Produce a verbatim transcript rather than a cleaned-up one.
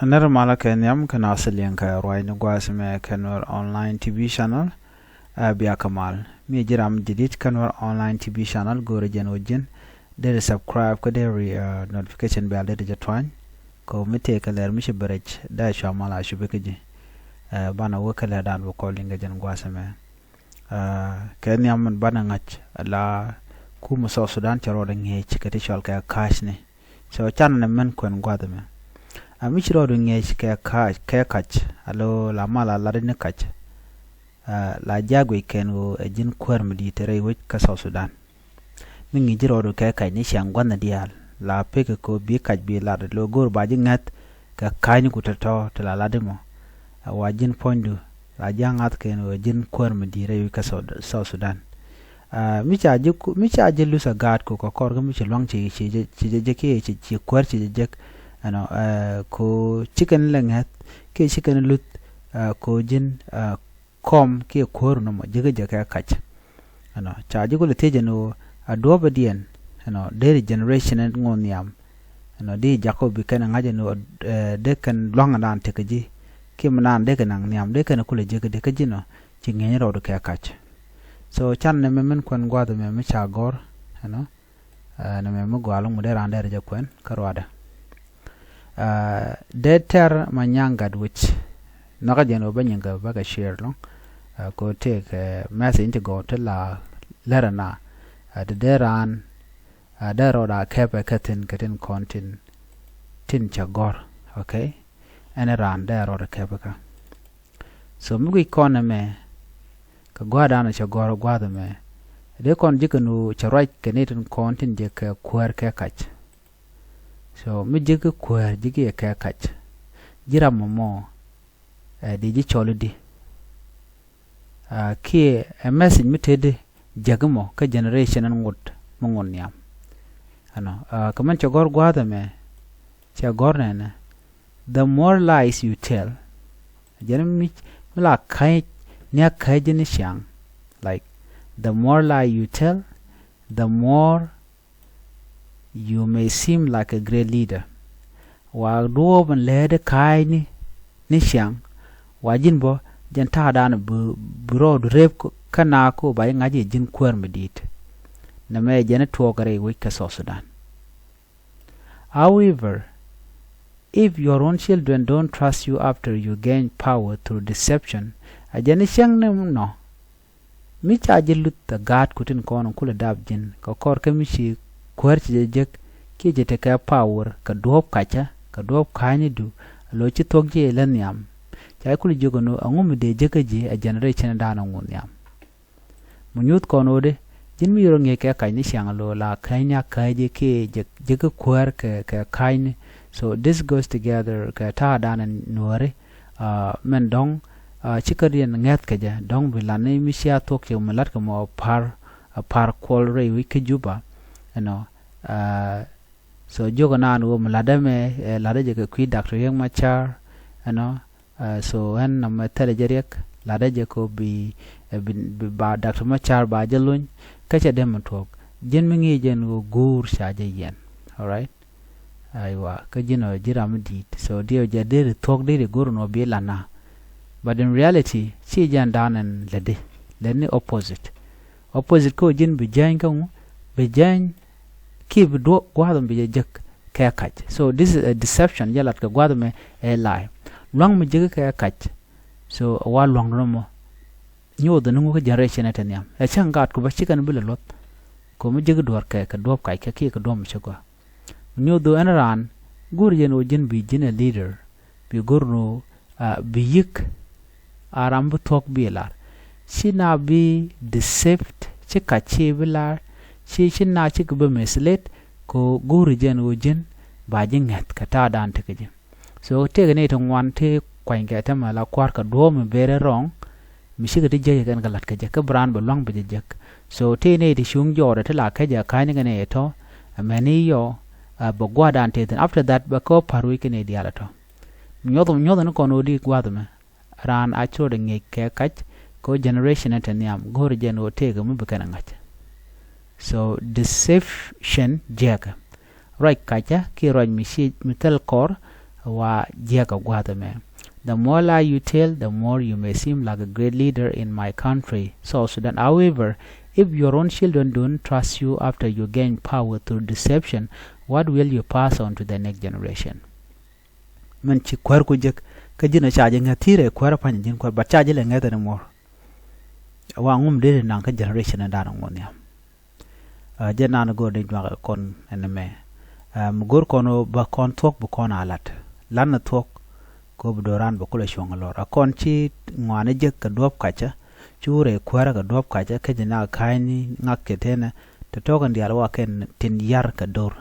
Nɛr malä kɛ nhiam kɛ naath liɛŋ kɛ ruacni gua̱a̱th mɛ kɛ Nuer Online T V channel. Ɛ bia kɛ mal mi ji̱ ram jadid kɛ Nuer Online T V channel, go̱o̱rä jɛn ɣöö ji̱n deri subscribe kä deri notification bell deri jɛ tuany. Kɛ mi tëëkɛ lɛr mi ci bɛ rɛc dee cua mal a cupi kä ji̱. Banɛ wä kɛ lɛr dan bi kɔl liŋ kɛ jɛn gua̱a̱th mɛ. Kɛ nhiam min banɛ ŋa̱c la kumɛ South Sudan cɛ rɔɔdɛ ŋi̱eec kɛ ti cɔl kɛ ka̱a̱cni. So canɛ nɛ mɛn kuɛn gua̱a̱th mɛ. A mi ci rɔɔdu ŋi̱eec kɛ ka̱a̱c, kɛ ka̱c alo la mal a lat ni ka̱c. La jiak guic kɛn ɣöö ɛ ji̱n kuäär mi di̱i̱t rɛy wec kä South Sudan. Mi ŋi̱i̱c ji̱ rɔɔdu kɛ ka̱c ni ciaŋ gua̱nh diaal la pek kɛ ɣöö bi ka̱c bi lat lo go̱o̱r ba ji̱ ŋäth kɛ ka̱a̱cni ku tɔ̱tɔ̱ ti la lat imɔ. Wa ji̱n puɔ̱nydu la ji̱ ŋa̱th kɛn ɣöö ji̱n kuäär mi di̱i̱t rɛy wec kä South Sudan. Mi ca ji̱ mi ca ji̱ luth a gaat ku kɛ kɔr kä mi ci luaŋ ci ci jɛ jek ci ci kuäär ci jɛ jek. Ɛnɔ ko cikɛn lɛ ŋɛth kiɛ cikɛn luth ko ji̱n kɔm kiɛ kuäär nɔmɔ ji̱ kä jɛ kɛ kac. Ɛnɔ ca ji̱ ku lɛ thiec ɛn ɣöö a duɔ̱ɔ̱pɛ diɛn ɛnɔ deri generation ɛn ŋo̱o̱ nhiam. Ɛnɔ di jakä bi kɛn ŋa̱c ɛn ɣöö dee kɛn lua̱ŋ ɛn daan tekɛ ji̱ kiɛ mi naan dee kɛn naŋ nhiam dee kɛn kulɛ jek kä dee kä ji̱ nɔ ci ŋi̱eeny rɔɔdu kɛ kac. So can nɛ mɛ min kuɛn gua̱a̱th mɛ mi ca gɔ̱r ɛnɔ. Nɛ mɛ mi gɔaa lo̱ŋ mi dee raan dee rɛ jɛ kuɛn kä ruaadɛ. Dee tɛr ma nyaŋ gat wi̱c nhɔkä jɛn ɣöö bä nyiŋ kɛ bä kɛ share lo̱ŋ. Ko tëëk message in ti gɔw ti la lɛr ɛna ti dee raan dee rɔɔd a kɛpɛ kä thi̱n kɛ tin kɔn tin tin cɛ gɔ̱r. Okay. Ɛn raan dee rɔɔd a kɛpɛ kä. So mi guic kɔn ɛmɛ kɛ gua̱a̱r dan cɛ gɔ̱r gua̱a̱th ɛmɛ. Dee kɔn ji̱ kɛ nu cɛ ruac kɛ ni tin kɔn tin jɛ kɛ kuäär kɛ kac. So mi ji̱ kɛ kuäär ji̱ kɛ kɛ kac ji̱ ram mɔ mɔ. Ɛ di ji̱ cɔl i̱di kiɛ ɛ message mi tëëdi jäk imɔ kä generation ɛn ŋot mi ŋot nhiam. Ɛnɔ kɛ mɛn cɛ gɔ̱r gua̱a̱th ɛmɛ cɛ gɔ̱r nɛnɛ. The more lies you tell, jɛn mi mi la ka̱ny ni a ka̱ny ji̱ ni ciaŋ. Like the more lie you tell, the more you may seem like a great leader. Wa duɔɔp in lɛɛt ka̱ny ni ni ciaŋ. Wa ji̱n bä jɛn ta̱a̱ dan bi rɔɔdu rep kä na ko ba ji̱ ŋa̱c ji̱ ji̱n kuäär mi di̱i̱t. Nɛ mɛ jɛn tuɔɔk rɛy wec kä South Sudan. However, if your own children don't trust you after you gain power through deception, a jɛn i̱ cäŋ ni nɔ mi ca ji̱ luth a gaat ku tin kɔn kulɛ dap ji̱n kɛ kɔr kä mi ci kuäär ci jɛ jek kiɛ jɛ tekɛ power kɛ duɔ̱ɔ̱p kacä kɛ duɔ̱ɔ̱p ka̱nynidu a lo̱ ci thuɔ̱k ji̱ ilä nhiam. Ca ji̱ kulɛ jiök ɛn ɣöö ɛŋu mi dee jekä ji̱ a generation dan ɛŋu nhiam. Mi nyuth kɔn ɣöö dee ji̱n mi yɔr ŋi̱eec kɛ kac ni ciaŋ lo̱o̱ la käny ni a käc kiɛ jek jek kuäär kɛ kɛ ka̱cni. So this goes together kɛ ta̱a̱ danɛ nuääri. Mɛn dɔ̱ŋ ci kä riɛn ŋɛ̈th kɛ jɛ dɔ̱ŋ bi lat ni mi cia thuɔ̱k cɛ mi la̱t kɛ mɔ pa̱r pa̱r kuɔl rɛy wi̱c kä Juba. Ɛnɔ so jiök ɛnan ɣöö mi la̱tdä mɛ la̱tdä jɛ kɛ kui̱ Doctor Riek Machar. Ɛnɔ so ɣän nɔmɔ thilɛ jɛ riɛk la̱tdä jɛ kɛ bi bi ba Doctor Machar ba jɛ luny. Kä cɛ dee mi tuɔɔk ji̱n mi ŋi̱i̱c jɛn ɣöö guur ca jɛ yiɛn. Alright. Aywa kä ji̱n ɔ ji̱ ram mi di̱i̱t so diɛw jɛ deri thuɔ̱k deri go̱r nɔ bi la̱t na. But in reality ci jɛn da̱a̱n ɛn lätdi lätni opposite. Opposite kä ɣöö ji̱n bi jäny kä ŋu bi jäny kiɛ bi duɔ̱k gua̱a̱th mi bi jɛ jek kɛ kac. So this is a deception jɛ lat kɛ gua̱a̱th mɛ ɛ lie. Lua̱ŋ mi jek kɛ kac. So wa lua̱ŋdu nɔmɔ nyoth ni ŋu kä generation ɛ te nhiam ɛ cäŋ gaat ku bä cikɛn bi lɛ luɔth. Ko mi jek duɔ̱ɔ̱r kɛ kɛ duɔ̱ɔ̱p kac kɛ kiɛ kɛ duɔ̱ɔ̱p mi ci gɔaa. Nyoth ɛn raan go̱r jɛn ɣöö ji̱n bi ji̱n ɛ leader bi go̱r ni ɣöö bi yi̱k. A ram bi thuɔ̱k bi lar ci na bi deceived ci kac ci bi lar ci ci na ci kɛ bi mislead. Ko go̱r jɛn ɣöö ji̱n ba ji̱ ŋɛ̈th kɛ ta̱a̱ dan tekɛ ji̱. So tëëkɛ nɛy ti ŋuan ti kuanykɛ täämɛ la kua̱r kɛ duɔ̱ɔ̱p mi very wrong. Mi cikɛ ti jiäk kɛn kɛ la̱t kɛ jɛ kä bi raan bi lua̱ŋ bi jɛ jek. So tëë nɛy ti cuŋ jɔɔdɛ ti la kecɛ ka̱ny kɛ nɛy tɔ̱. Amäni yɔ bɛ gua̱a̱r dan tëë thi̱n after that bɛ kä pa̱r wi̱c kɛ nɛy diaal tɔ̱. Nyuɔth nyuɔth ni kɔn ɣöö di gua̱a̱th mɛ raan a ci rɔɔdɛ ŋi̱eec kɛ kac. Kɛ ɣöö generation te nhiam go̱o̱r jɛn ɣöö tëëkɛ mi bi kɛn ɛ ŋa̱c. So deception jiäkɛ ruac kacä kiɛ ruac mi ci mi thil kɔr. Wa jiɛk a gua̱a̱th ɛmɛ. The more lie you tell, the more you may seem like a great leader in my country, South Sudan. However, if your own children don't trust you after you gain power through deception, what will you pass on to the next generation? Min ci kuäär ku jek kä ji̱n a ca ji̱ ŋäth ti̱i̱rɛ kuäär a pa̱ny ji̱n kuäär, but ca ji̱ lɛ ŋäth anymore. Wa ŋum dee naŋ kä generation in da̱a̱n ŋuɔ̱n nhiam. Jɛ nan go̱o̱r ni juak kɔn ɛn mɛ. Mi go̱o̱r kɔn bä kɔn thuɔ̱k bi kɔn a lat. Lat ni thuɔ̱k kɛ bi do̱ran bɛ kulɛ cuɔ̱ŋ lɔr a kɔn ci ŋuani jek kɛ duɔ̱p kacä. Cu rɛy kuäärä kɛ duɔ̱p kacä kä ji̱ nak ka̱a̱cni ŋak kɛ tenɛ. Tɛ tɔ̱k in diaal wa kɛn tin yar kɛ do̱r.